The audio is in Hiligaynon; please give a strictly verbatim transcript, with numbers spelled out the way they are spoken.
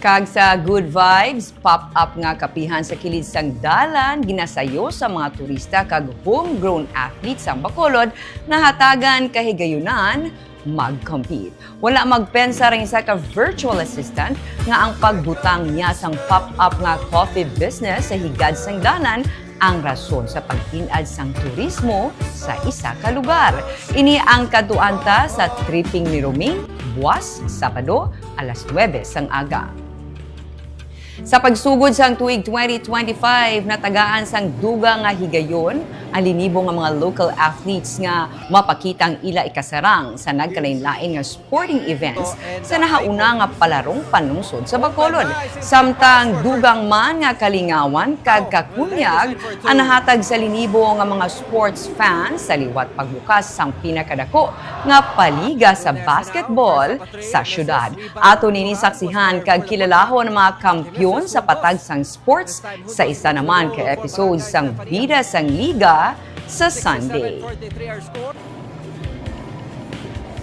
Kag sa Good Vibes, pop-up nga kapihan sa kilid sang dalan, ginasayo sa mga turista kag homegrown athletes sang Bacolod, nahatagan kahigayunan mag-compete. Wala magpensa ang isa ka virtual assistant nga ang pagbutang niya sang pop-up nga coffee business sa higad sang dalan ang rason sa pag-in-ad sang turismo sa isa ka lugar. Ini ang kadtuan ta sa Tripping ni Roming, buwas, Sabado, alas nuwebe sang aga. Sa pagsugod sang tuig twenty twenty-five, natagaan sang dugang nga higayon ang linibo nga mga local athletes nga mapakita ang ila ikasarang sa nagkalainlain nga sporting events sa nahauna nga palarong panlungsod sa Bacolod. Samtang dugang man nga kalingawan kag kakunyag ang nahatag sa linibo nga mga sports fans sa liwat pagbukas sang pinakadako nga paliga sa basketball sa syudad. Aton ini saksihan kag kilalahon ang mga kampiyon sa patag sang sports sa isa naman ka episode sang Bida sang Liga sa Sunday.